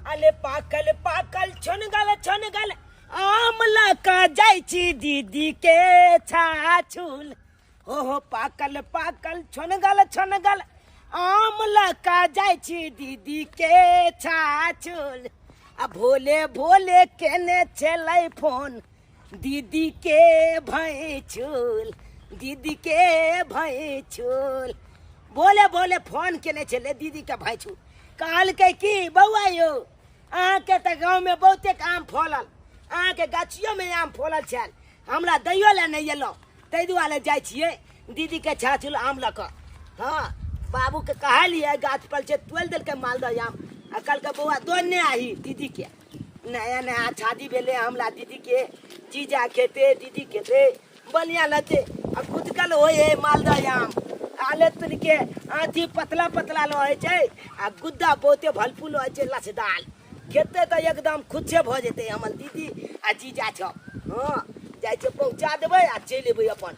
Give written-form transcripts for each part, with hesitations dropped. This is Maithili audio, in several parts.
अले पाकल पाकल छनगल छनगल आम लका जाइ छी दीदी के छाछुल। हो पाकल पाकल छनगल छनगल आम लका जाइ छी दीदी के छाछुल। आ भोले भोले केने छलै फोन दीदी के भैंछुल, दीदी के भैंछुल। भोले भोले फोन केने छलै दीदी के भैंछुल। कहलकै कि बौआ यौ अहाँके तऽ गाँवमे बहुते आम फलल, अहाँके गाछियोमे आम फलल छल, हमरा दैयो लए नहि एलहुँ, ताहि दुआरे जाइ छियै दीदीके छाछुल आम लऽ कऽ। हाँ बाबूके कहलियै गाछ पर छै तोड़ि देलकै मालदह आम। आ कहलकै बौआ दो ने आही दीदीके, नया नया शादी भेलै हमरा दीदीके, जीजा खेतै दीदी खेतै बढ़िआँ लगतै। आ गुदकल होइ है मालदह आम, आले तुरके आँथी पतला पतला रहै छै आ गुद्दा बहुते भलफूल रहै छै लसदार, खेतै तऽ एकदम खुदसे भऽ जेतै हमर दीदी आ जीजा सब। हाँ जाइ छै पहुँचा देबै आ चलि एबै अपन,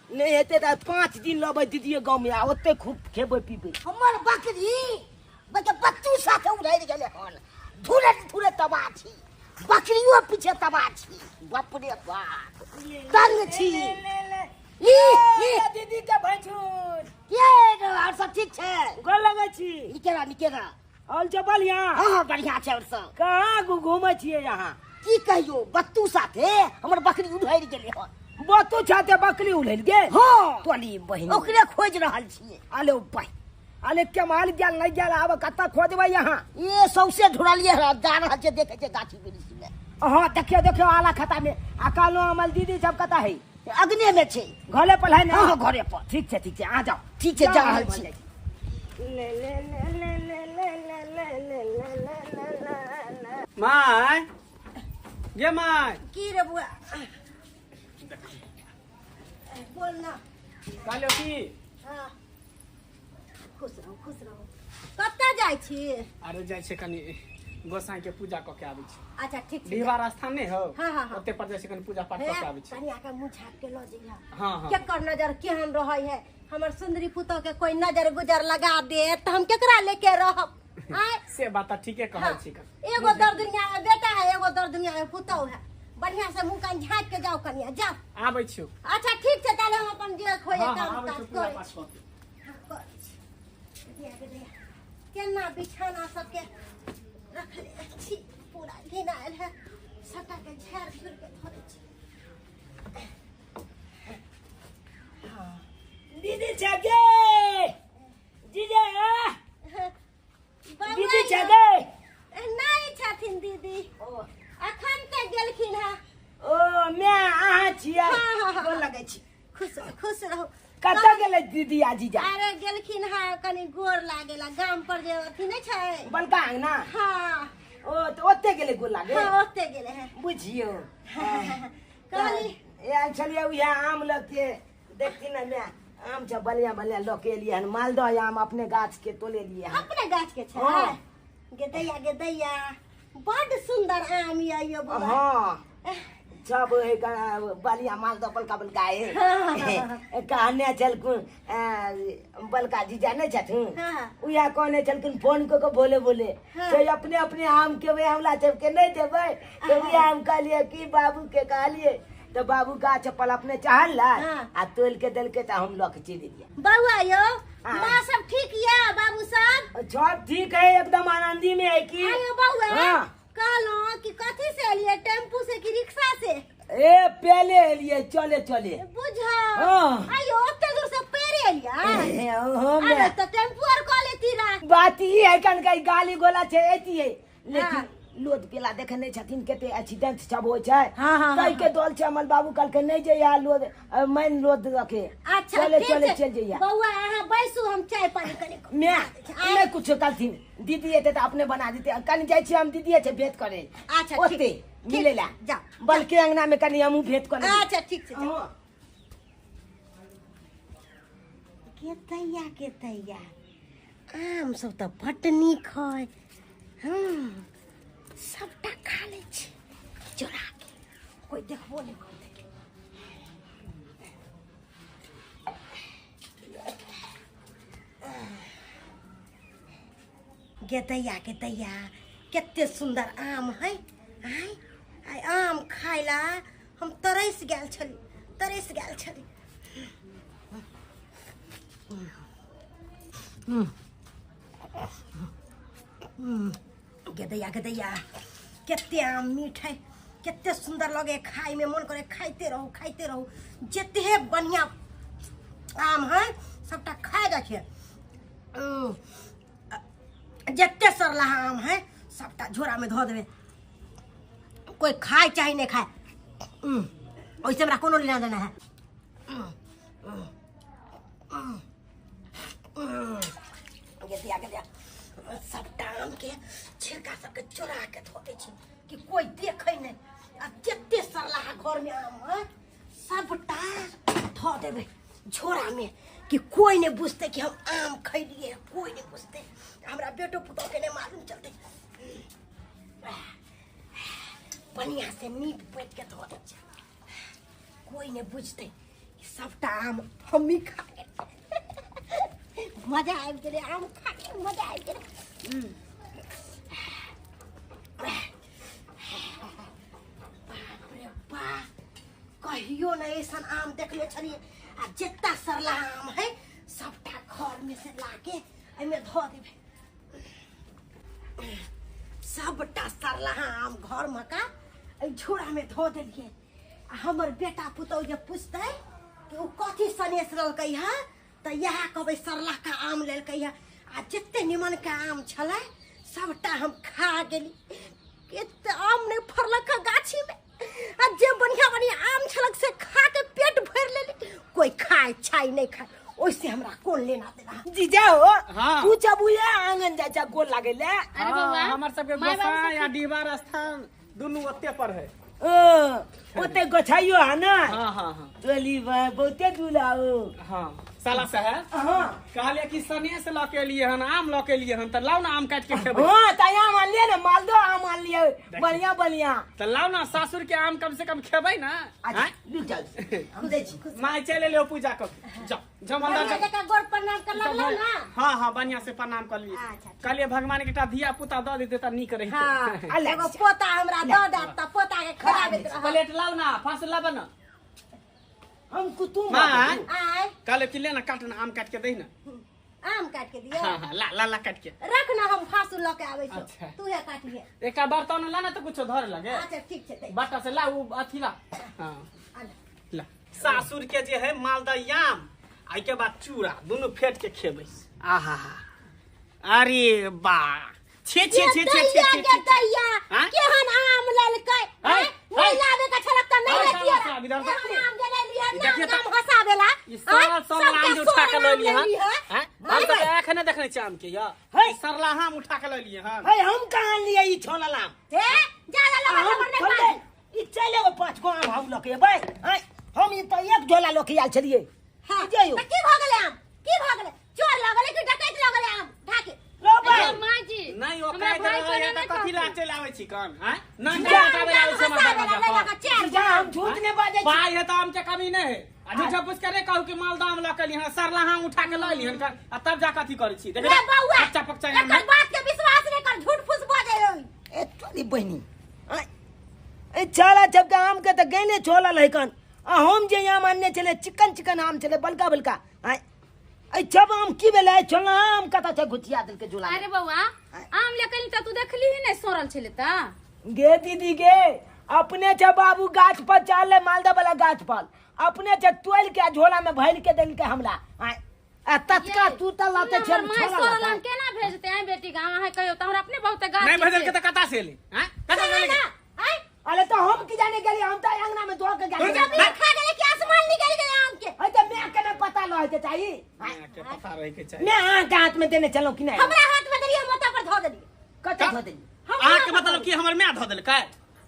नहि हेतै तऽ 5 दिन रहबै दीदीए गाँवमे आ ओतै खूब खेबै पीबै। हमर बकरी बच्चू साथे उड़ि गेलै हन, धुरत धुरत तबाह छी, बकरियो पीछे तबाह छी। बाप रे बाप तंग छी। दीदी के भैंसुर के और सब ठीक छै? गोर लगै छी। निके रह निके रह। और सब बढ़िया? हाँ बढ़िया छै। और सब कहाँ घूमै छियै यहाँ? की कहियो बत्तू साथे हमर बकरी उधरि गेलै हन। बत्तू साथे बकरी उधरि गेल? हाँ तोली बहिन ओकरे खोजि रहल छियै। अले भाई अले कमाल गेल नहि गेल, आब कतऽ खोजबै यहाँ? ए सौसे ढूँढलियै हँ, जा रहल छै देखै छै गाछी वृक्ष में। हाँ देखियौ देखियौ आला खाता में। आ कहलहुँ हमर दीदी सब कतऽ है? अग्ने में छै। घरे पर है ना? हाँ घरे पर। ठीक छै ठीक छै आ जाओ। ठीक छै जा रहल छी। ले ले ले ले ले ले ले ले ले ले ले। My गे my. की रे बुआ बोल ना। कहलियौ की? हाँ खुश रहू खुश रहू। कतऽ जाइ छी? अरे जाइ छै कनि गोसाई के पूजा कऽ के आबै छी। अच्छा ठीक छै। डिहबार स्थान नहि हौ? हाँ हाँ ओते पर जाइ छै कनि पूजा पाठ कऽ के आबै छी। कनि आके मुँह झाँप के लऽ जइहा। हाँ हाँ। केकर नजर केहन रहै है, हमर सुंदरी पुतोह के कोई नजर गुजर लगा दे तऽ हम केकरा लेके रहब? आय से बात ठीके कहै छी। एगो दर दुनिया में बेटा है, एगो दर दुनिया में पुतोह है। बढ़िया से मुँह कान झाँक के जाओ कनिया जाओ। आबै छी। अच्छा ठीक छै ताले हम अपन जे खोजे काम काज करै छी। केना बिछाना सबके रखले छी, पूरा घिनायल है, सबटा के झाड़ झुड़ के धरे छी। दीदी छै गे, जीजा दीदी छै गे? नहि छथिन दीदी, अखन तऽ गेलखिन हँ। ओ मैं अहाँ छियै? गोर लगै छी। खुश रहू खुश रहू। कतऽ गेलै दीदी आ जीजा? अरे गेलखिन हँ कनि गोर लागेला, गाम पर जे अथी नहि छै बलका अंगना। हाँ ओ तऽ ओते गेलै गोर लागे? हाँ ओते गेलै हँ। बुझियौ कहली आयल छलियै उएह आम लऽ के, देखथिन ने मैं आम सब बढ़िया बढ़िया लऽ के एलियै हन, मालदह आम अपने गाछ के तोड़ेलियै हन। अपने गाछ के छै? गेदैया गेदैया बड सुंदर आम यऽ यौ बौआ। हाँ सब बलिया मालदह बलका बलका है। कहने छलखुन बलका जीजा नहि छथुन, उएह कहने छलखुन फोन कऽ के बोले बोले से अपने अपने आम के हमरा सबके नहि देबै, तऽ उएह हम कहलियै कि बाबू के कहलियै तऽ बाबू गाछ पर अपने चढ़ल आ तोड़ि के देलकै तऽ हम लऽ के चलि एलियै। बौआ यौ माँ सब ठीक यऽ? बाबू सब सब ठीक है, एकदम आनंदी में है। की बौआ कहलहुँ कि कथी से एलियै, टेम्पू से कि रिक्शा से? ए पहले एलियै चले चले। बुझा आइयो ओते दूर से पैरे एलियै? अरे तऽ टेम्पू आर कऽ लेती रह। बात ई है कनका गाली गोला छै एतियै, लेकिन लोद पेला देखे नहि छथिन कते एक्सीडेंट सब होइ छै, ताहि के दल छै। हमर बाबू कहलकै नहि जइया लोद मैन लोद रखे। अच्छा चले चले चलि जइया। बौआ अहाँ बैसू हम चाय पानी कनि मैं नहि कुछो कहलथिन, दीदी एतै तऽ अपने बना देतै। कनि जाइ छियै हम दीदी छै भेंट करे। अच्छा ओते मिले ला जाओ बल्कि अंगना में कनि हमहूँ भेंट करे। अच्छा ठीक छै। के तैया आम सब तऽ बड्ड नीक है। हँ सबटा खा लै छी चोरा के, कोई देखबो नहि करतै। गेदैया गेदैया कते सुंदर आम है। आय आय आम खाइला हम तरस गेल छली, तरस गेल छली। गदैया गदैया कते आम मीठ है, कते सुंदर लगे खाए में, मन करे खाइते रहू खाइते रहू। जते बढ़िया आम है सबटा खा जाइ छै। जते सरलाहा आम है सबटा झोरा में धो देबै, कोई खाए चाहे नहीं खाए, ओइसे हमरा कोनो लेना देना है। गदैया गदैया सबटा आम के छिलका सबके चोरा के धो दै छी कि कोई देखे नहीं। आ जते सरलाहा घर में आम है सबटा धो देबै झोरा में कि कोई नहीं बुझते कि हम आम खैलिए, कोई नहीं बुझते, हमरा बेटो पुतोह के नहीं मालूम चलते। बढ़िया से नीप पोति के धो दै छै, कोई नहीं बुझते कि सबटा आम हम ही खा गेलियै। मजा आबि गेलै आम खा के, मजा आबि गेलै। बाप रे बाप, कहियो नहीं ऐसन आम देखले छलियै। आ जितना सरला आम है सबटा घर में से लाके एहिमे धो देबै। सबटा सरला आम घर में का एहि झोरा में धो देलियै। आ हमर बेटा पुतोह जे पुछतै कि ओ कथी सनेस लेलकै हँ, तऽ इएह कहबै सरला का आम लेलकै हँ। आ जते निमन का आम छलै सबटा हम खा गेली। एते आम नहि फड़लक हँ गाछी में, आ जे बढ़िया बढ़िया आम छलक से खा के पेट भरि लेली। कोई खाए छाई नहीं खाए, ओइसे हमरा कोन लेना देना। जीजा हो, हाँ। तू चबुया आंगन जा जा गोल लागे ले। अरे बउआ, हमर सबके माय बाबू गोसाई आ डीहबार स्थान दुनू ओते पर है। ओ ओते गोछाइयो है ना। हाँ हाँ हाँ चली भाई बहुते दुलाओ। हाँ साला साहब, हाँ कहलिए कि सनेस लऽ के एलियै हन, आम लऽ के एलियै हन, तऽ लाउ ना आम काटि के खेबै। हाँ त आम आन लिए ना, मालदह आम आन लिए, बढ़िया बढ़िया। तऽ लाउ ना सासुर के आम कम से कम खेबै ना। अच्छा रुक जाओ, हम दै छी। माय चलि एलियै पूजा कऽ के, जाओ जाओ अंदर जाओ। जका गोर प्रणाम कर लगलौ ना। हाँ हाँ बढ़िया से प्रणाम कर लिए। अच्छा। कहलिए भगवान के एकटा धिया पुता दऽ देते तऽ नीक रहितै। हाँ एगो पोता हमरा दऽ दे तऽ पोता के खिलाबैत रहब। प्लेट लाउ ना, फस लाबऽ ना। हम कुतुम माय आय कहले कि ले ना काट ना, आम काट के दही ना। आम काट के दियो। हाँ हाँ ला ला ला काट के रख ना, हम फांसू लऽ के आबै छी, अच्छा। तू हे काटिहे। एकटा बर्तन ला ना तऽ कुछो धर लगे। अच्छा ठीक छै दे। बाटा से ला उ अथी ला। हाँ आने। ला सासुर के जे है मालदह आम आ के बाद चूड़ा दुनू फेट के खेबै। आहा अरे बा, छे छे छे छे छे छे गे दैया हाँ? केहन आम लेलकै? हैं? नहीं लाबे के छलक तऽ नहीं हैं, लेतियै। साला साहब, इधर केहन देखो। आम जे लेलियै, नाम देखिए तऽ- नाम हँसाबेला। ई सरल सरल सबके आम जे उठा के सोर लऽ एलियै आम हन। लेलियै। हैं? हम तऽ एखने देखने छियै आम के यौ। है। ई सरला आम उठा के लऽ एलियै हन। है हम कहाँ लिए ई छोलल आम? हे, जा जा आ लगा हम लगा नहीं थोड़े पाइ। ई चलि एगो 5 गो आम हम लऽ के एबै। आँय, हम ई तऽ एक झोला लऽ के आयल छलियै। हाँ, जइयो। तऽ की भऽ गेलै आम? की भऽ गेलै? चोर लऽ गेलै कि डकैत लऽ गेलै आम? ढाके। लो भाई। अरे माँ जी, नहीं ओ हमरा काटि भाई रहल है पर तऽ कथी नहि ला चलि आबै छी कन? हैं? ना जीजा, ना बताबै आबै छी हमर हँसाबेला दरवाजा नहि पर। लगा, चारि जीजा, हम झूठ नहि बाजै छी। पाइ है तऽ आम के कमी नहि है। आ झूठा पूछ के रे कहू कि मालदह आम लऽ के एलियै हन, सरला आम उठा के लऽ एलियै हन आ तब जा कऽ अथी करै छी। देखै रे बौआ, पच्चा पच्चा आम एकर बात के विश्वास नहि कर, झूठ फूस बजै है। ए चली बहिनी, आँय, ए छाला जबकि आम के तऽ गैले छोलल है कन। आ हम जे आम आनने छलै चिकन चिकन आम छलै बलका बलका। आँय, ए जब आम की भेलै छोलना आम कतऽ छै घुचिया देलकै झोला में। अरे बौआ, आम ले के तऽ तू देखली ही नहीं सड़ल छलै तऽ। गे दीदी गे, अपने छै बाबू गाछ पर चढ़ले मालदह वाला गाछ पर, अपने छै तोलि के झोला में भरि के देलकै हमरा। आँय, आ तत्का तू तऽ लाते हमर माय छोला सड़ल आम केना भेजतै? आइ बेटी के अहाँ कहियो तऽ हमरा अपने बहुते गाछ नहि भेजलकै तऽ कतऽ से एलै? हैं? कतऽ से एलै? ना, आँय, अरे तो हम की जाने गेलियै, हम तऽ अंगना में धो के गेलियै। जमीन खा गेलै कि आसमान निकलि गेलै आम के? अरे तऽ my के नहि पता रहै के चाही। आँय, के पता रहै के चाही। मैं अहाँके हाथ में देने छलहुँ कि नहि? हमरा हाथ में देलियै, हम ओतऽ पर धऽ देलियै। कतऽ धऽ देलियै? अहाँके मतलब कि हमर my धऽ देलकै?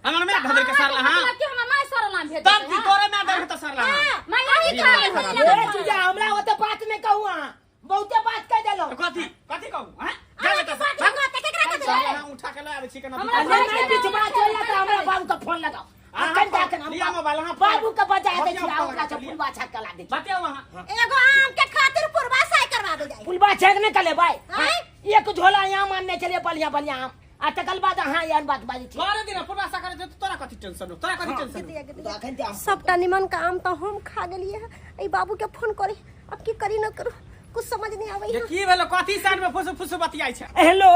हमर my धऽ देलकै सरला हाँ? मतलब कि हमर माय सड़ल आम भेजतै? तब की तोरे my देलकै तऽ सरला हाँ? हाँ, माय अहीं दिमाग खा खराब। गेलै। ए जीजा, हमरा ओते बात नहि कहू, अहाँ बहुते बात कहि देलहुँ। तऽ कथी कथी कहू? हैं? जा अहाँके बेटा, बात भाग। हम कहतै, केकरा कहतै? सरला हाँ उठा के लऽ आबै छी केना? हमरा अरे नहीं पिछवा चल तऽ हमरा बाबू के फोन लगाओ। अहाँ अखन जा के हम लिअ मोबाइल, अहाँ बाबू के बजा दै छी, बतियाउ, आ ओकरा से बतियाउ। पुलवा छाक के ला दै छी। बतियाउ अहाँ। एगो आम के खातिर पुरबा साय करवा दे जाय। पुलवा छाक नहि कलेबै। आँय? एक झोला आम आनने छलियै बढ़िया बढ़िया आम, आ तकर बाद अहाँ एहन बात बाजै छी। करे दिन पूर्वाशा करे त तोरा कथी टेंशन हो, तोरा कथी टेंशन हो? तऽ अखन तऽ सबटा निमन का आम तो हम खा गेलिए है। एहि बाबू के फोन करी, अब की करी न करू, कुछ समझ नहीं आबै ये है। की भेलो, कथी साइड में फुसु फुसु बतियाइ छै? हेलो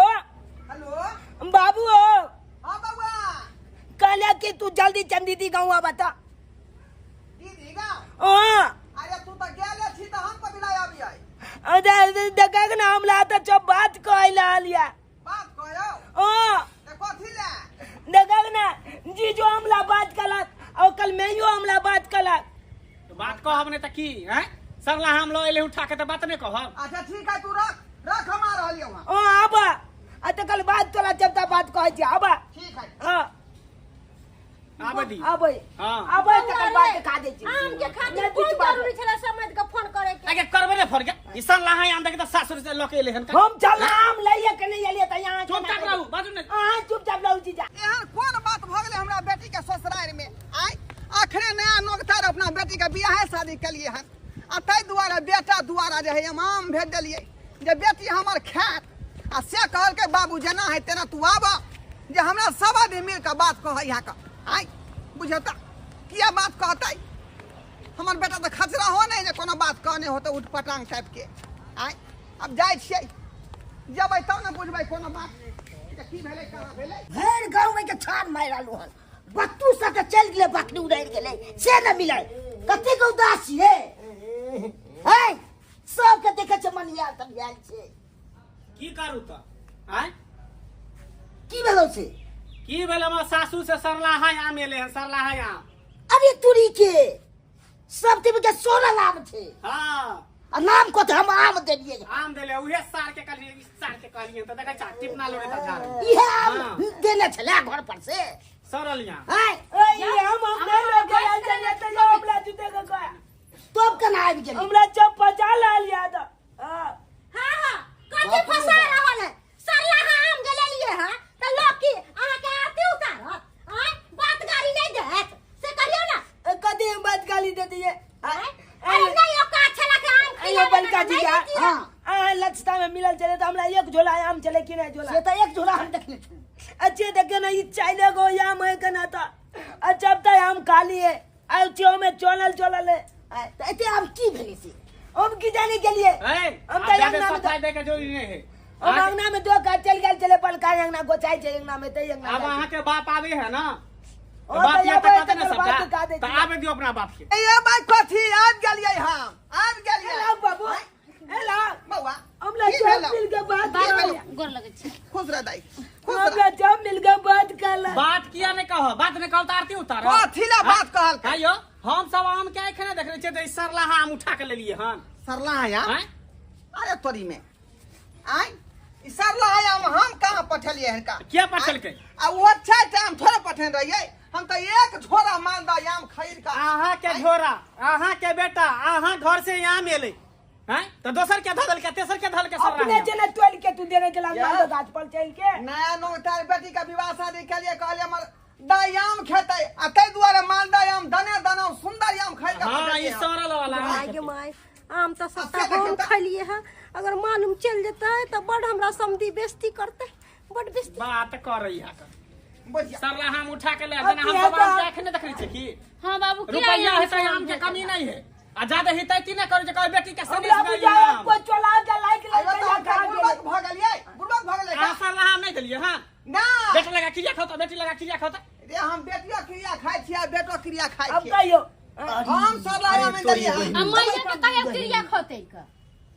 हेलो बाबू हो। हाँ बउआ। कहले कि तू जल्दी चल दीदी गाँव आबा तऽ। दीदी गाँव? हाँ। अरे तू तऽ गेले छी तऽ हम कथी लए आबियै? अरे देखा ना, हमरा तऽ चो बात कहै लए लिया। बात कहयौ? हाँ। तऽ कथी लए? देखा ना जीजो हमला बात कलक और कल मैयो हमला बात कलक। तो बात कहब नहीं त की हैं? सरला हम लो एले उठा के त बात नहीं कहब। अच्छा ठीक है, तू रख रख, हम आ रहलियौ हँ। ओ आबा, आ तऽ कल बात तोरा जब बात कहै छी आबा। ठीक है। हाँ। आबे दी। आबै। हाँ। आबै तकर बाद खा दै छी। आम के खातिर नहि कोन किछु बात। जरूरी छलै समझ के फोन करे के? आगे करबे ने फरके, ई सरला हां आम देख त सासुर से लके एले हन का। हम चल आम लइए के नहीं एलियै तऽ यहाँ चुपचाप रहू, बाजू ने। अहाँ चुपचाप रहू जीजा। एहन कोन बात भऽ गेलै हमरा बेटी के ससुरारि में? आइ अखने नया नोकतार अपना बेटी के बियाहे शादी केलिए हन, आ ताहि दुआरे बेटा दुआरा जे है हम आम भेज देलियै जे बेटी हमर खायत, आ से कहलकै बाबू जेना है तेना तू आबऽ, जे हमरा सब आदमी मिल कऽ बात कहै यहाँ के। आइ बुझौ तऽ किया बात कहतै? हमर बेटा तऽ खचरा हो नहि जे कोनो बात कहने होतै उठ पटांग टाइप के। आइ आब जाइ छियै, जेबै तब ने बुझबै कोनो बात जे की भेलै कहाँ भेलै। भरि गाँव में के छान मारि रहलहुँ हन, बत्तू सब तऽ चलि गेलै, बकरी उड़ि गेलै से न मिलै। कतेक उदास छियै है, सबके देखै छै मनिया तब आयल छै। की करू तऽ आँय? की भेलौ से? की भेल, हमर सासू से सरला हाय आम एले हन, सरला हाय आम। अरे तुरी के सब तिमी के सोलह आम छै। हाँ। आ नाम कथी? हम आम देलियै। आम देले उहे सार के कहलियै, ई सार के कहलियै तऽ देखै छा टिपना लोड़े तऽ झाड़। इहे आम हाँ। देने छलै घर पर से। सरल यहाँ। आँय? ए, हम नहीं लोग आयल छलियै तैयो हमरा जुटे के कह। तब केना आबि गेलै? हमरा चप पचा लाल याद। हाँ। हाँ हाँ, कथी फंसा रहल है? सरला हाँ आम जे लेलिए है तऽ लोक की अहाँ के आरती उतारत? आँय, बात गाली नहीं देत से कहियौ ना। कथी हम बात गाली दे दिए? आँय? अरे नहीं, ओका छला के आम अयो खिलाबे बलका नहीं जीजा। देतियै। हाँ। अहाँ लक्षता में मिलल छलै तऽ हमरा एक झोला आम छलै कि नहि झोला? से तऽ एक झोला हम देखने छी। अच्छे देखे ना, ई चाइले गो आम है केना तऽ। अच्छा अब तऽ आम खाली है, आउ चो में चलल चलल है। आँय, तऽ एते आम की भेलै से? हम की जाने के लिए? ए, हम आब तऽ जादे अंगना में सफाई दै के जरूरी नहीं है। हम अंगना में दो का चल गेल छलै, पलका अंगना गोचाइ छै अंगना में तै अंगना। अब अहाँ के बाप आबे है ना, ओ तो बाप तऽ ये आबै तऽ कहते ना तकर बाद सबटा, का दै तऽ छी। आबे दियौ अपना बाप के। ए भाई कथी आबि गेलियै हम, आबि गेलियै। एला बाबू, एला। बउआ, हमरा की जब भेलौ? मिल के बात की करा। भेलौ? गोर लगै छी। खुश रह दाई, खुश रह। हमरा जब मिल के बात कला। बात किया नहीं कह, बात नहीं कहो तऽ आरती उतार। कथी ला बात कहल? कहियो हम सब आम के एखने देखने छियै तऽ ई सरला आम उठा के लेलियै हन। सरला आम? आँय? अरे तोरी में आँय, ई सरला आम हम कहाँ पठेलियै हन का? किया पठेलकै? आ ओ छै टाइम थोड़े पठेने रहियै हम, तऽ एक झोरा मालदह आम खरीद कऽ। अहाँ के झोरा, अहाँ के बेटा, अहाँ घर से आम एलै हैं तऽ दोसर के धऽ देलकै, तेसर के धऽ देलकै सरला अपने आम। जेना तोड़ि के तू देने छला या। मालदह गाछ पर चलि के। नया नौतार बेटी के विवाह शादी के लिए कहलियै हमर दाई आम खेतै, आ ताहि दुआरे मालदह आम दने दने सुंदर आम खरीद कऽ हाँ, ई पठेलियै हम। सरल वाला आम। My गे my, आम तऽ सबटा आ से हम देखियौ तऽ। खैलिए है, अगर मालूम चलि जेतै तऽ बड हमरा समधी बेइज्जती करतै, बड बेइज्जती। बात करै है का। बुझिया। सरला आम उठा के ले अब जेना हम की सब आम हेतै? के एखने देखने छियै की? हाँ बाबू, किया रुपैया आम हेतै, आम के कमी नहीं है, आ जादे हेतै की नहि करू जे कहबै बेटी के सनेस हमरा नहि बुझाय आम। कोइ चोला के लाइक आइयो लइके तऽ हम खा गेलै। बुड़बक भऽ गेलियै, बुड़बक भऽ गेलियै अहाँ का? सरला आम नहि देलियै हँ? ना। बेटा लगा क्रिया खाता, बेटी लगा क्रिया खाता। रे हम बेटियो क्रिया खाइ छियै आ बेटो क्रिया खाइ अब छियै। कहियो हम सरला आम नहि देलियै हन। आ मैया के कहियो क्रिया खतै का?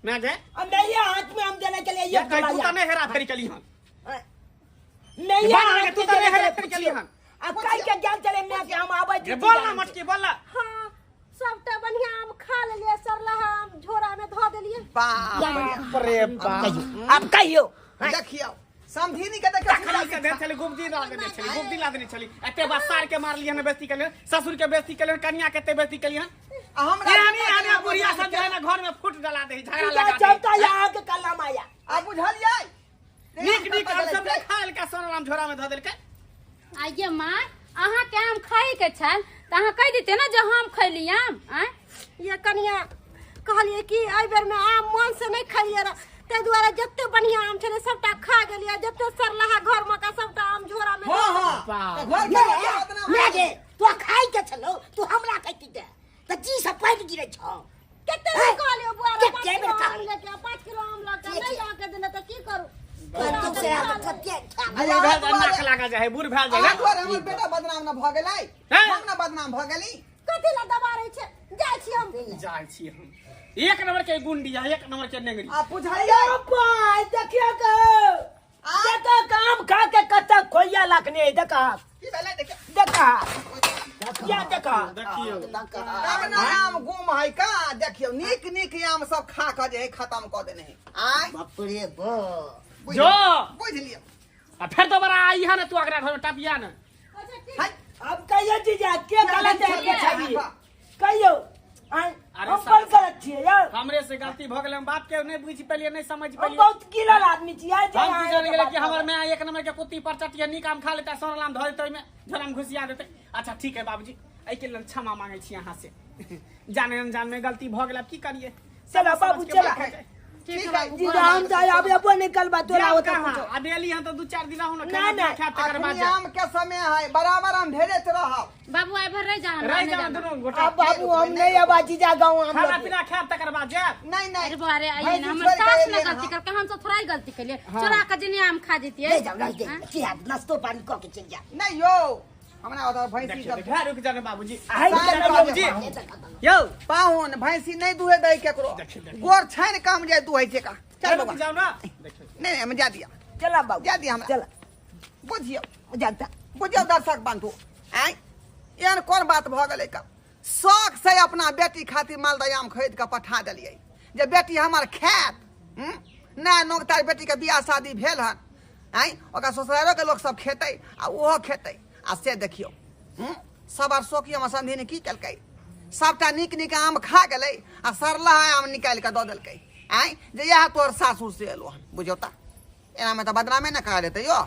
मैं गे? अब नैया हाथ में हम देने के लिए ये एक कहि तू झोला तऽ नहि हेरा फेरी केली हन। नैया बात हाथ लगे, तू में तऽ नहि देने हेरा के फेरी केली लिए। हन। आ कहि के ज्ञान चले मैं के हम आबै छी। रे बोल ना मटकी, बोल ना। हाँ, सबटा बढ़िया आम खा लेलियै, सरला आम झोरा में धऽ देलियै। बाप रे बाप। अब कहियो देखियौ समधिनी के देखियौ। तखनी से देल छली, गुब्दी ला देने छली, गुब्दी ला देने छली। एते बार सार के मारलियै हन, बेइज्जती केलियै, ससुर के बेइज्जती केलियै, कनिया के एते बेइज्जती केलियै हन। आ हमरा एहनी एहनी बुढ़िया सब जे है ना घर में फूट डला दे, झगड़ा लगा दे। चौथा यहाँ के कलम आया। आ बुझलियै? नीक नीक आम सब नहि खा लेलकै, सोनाराम झोरा में धऽ देलकै। आइये माँ, अहाँ के आम खाइ के छल तऽ अहाँ कहि दितियै ने जे हम खैली आम। आँय? ये कनिया कहलियै कि एहि बेर में आम मन से नहीं खैलियै रह, ताहि दुआरे जते बढ़िया आम छलै सबटा खा गेलियै, जते सरलाहा घर मे का सबटा आम झोरा में। हां हां, बाप। घर के बदनाम। मैं गे तू खाई के छलो, तू हमरा कहती दे त जी से पानि गिरे छौ। कते बेर कहलियौ बुआ रे, कते 5 बेर किलो आम कहलियौ? लेके आ, 5 किलो आम लऽ के ठीक नहि छै। लऽ के देने तऽ की करू? तू से आब कते बूढ़ भेल जाइ, नाक लागा जाइ है, बूढ़ भेल जाइ अहाँ है। दुआरे हमर बेटा बदनाम न भऽ गेलै? हैं? हम न बदनाम भऽ गेली? कथी लए दबारै छै? जाइ छी हम। जाइ छी हम। एक नंबर के गुंडी है, एक नंबर के नेंगरी। आ बुझलियै? पाय देखियो के देखा काम खा के कत खोइया लखने है, देखा। की भेलै? देखियौ। देखा या देखा। देखियौ। तब न आम गुम है का? देखियौ, नीक नीक आम सब खा कऽ जे है खत्म कऽ देने है। आय बाप रे बाप। जो बुझि लियौ। आ फेर दोबारा आई है ना तू अगरा घर में टपिया ना। अच्छा ठीक। है। अब कहियो जीजा के गलत है के छवि कहियो? आय, अरे हम साला। पर गलत छियै यार। हमरे से गलती भ गेलै, हम बात के नहीं बुझि पेलियै, नहीं समझ हम पेलियै। बहुत गिलल आदमी छियै जे हम अहाँ की जाने गेलै कि बात हमर माय एक नंबर के कुत्ती पर चटिया नीक आम खा लेता, सड़ल आम धऽ देतै, ओहिमे झोरा में घुसिया देतै। अच्छा ठीक है बाबूजी, एहिके लेल क्षमा मांगै छी अहाँ से। जाने अनजान में गलती भऽ गेल, आब की करियै? चला बाबू चला। ठीक है। जीजा हम जाय आबे अपन निकल बा तोरा जाउ ओतऽ कहाँ? कुछो। आब एली हन तऽ 2-4 दिन रहू ना, ना, खाना ना। पीना खायब तकर बाद अखनी जायब। आम के समय है, बराबर हम भेजैत रहब। बाबू आइ भर रहि जा, हमरा रहि नहि जाउ जाना। दुनू गोटा। अब बाबू हम नहीं अब जीजा गाँव हम खाना लोग। पीना खायब तकर बाद जायब। नहीं नहीं। अरे बुआ रे, आइए भैंसी ना, हमर छोड़ि कऽ सास एलियै ने हँ। गलती करके, हम सब थोड़ा ही गलती केलिए, चोरा के जेने आम खा जैतियै। ले जाओ, रह दे की हाथ नाश्तो पानी कऽ के चलि जा। नहीं यौ, हमरा ओतऽ भैंसी देखियौ, सब देखियौ, रुकि जाउ ने बाबूजी। आइ साँझ के बाबूजी। यौ पाहुन भैंसी नहीं दुहे दै केकरो, देखियौ, देखियौ। गोर छानि कऽ हम जे दुहै छै का। चल रुकि बौआ। जाउ ना। देखियौ। नहीं नहीं, हम जा दिया। चला बाबू। जा दिया हमरा। चला। बुझियौ। जाता। बुझियौ दर्शक बंधु, आँय एहन कोन बात भऽ गेलै का? शौक से अपना बेटी खातिर मालदह आम खरीद कऽ पठा देलियै जे बेटी हमर खायत। नया नोकतार बेटी के बियाह शादी भेल हन, आँय ओकरा ससुरालो के लोक सब खेतै आ ओहो खेतै। आ से देखियौ, सब आर शौकी हमर समधिनी की केलकै? सबटा नीक नीक आम खा गेलै आ सरलाहा आम निकालि कऽ दऽ देलकै, आँय जे इएह तोहर सासुर से एलो हन। बुझियौ तऽ एनामे तऽ बदनामे ने करा देतै यौ।